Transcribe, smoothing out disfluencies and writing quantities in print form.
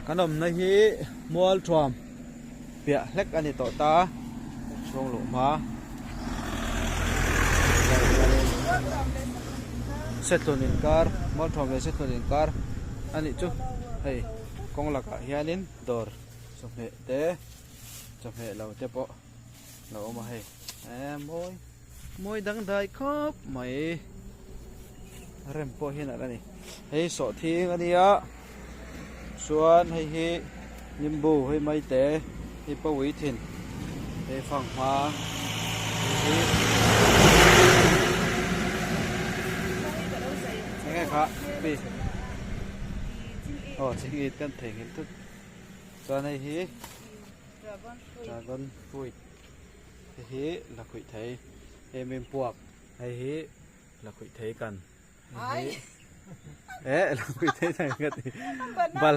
Kan awmna hi mual thuam piah hlek a ni tawh ta chhung luh hma Sethlun inkar mual thuam leh Sethlun inkar a nih chu hei kawng lakah hianin dawr chawhmeh te chawhmeh lo te pawh lo awm a hei eh mawi mawi dangdai khawp mai rem pawh hian a la ni hei sawhthing a nia chuan hei hi nimbu hei maite hei pawi thin hei fanghma hei hi enge kha pi aw chingit kan theihnghilh thut chuan hei hi Dragon fruit hei hi lakhuih thei hei min puak hei hi lakhuih thei kan hei hi eh lakhuih thei thei ka ti.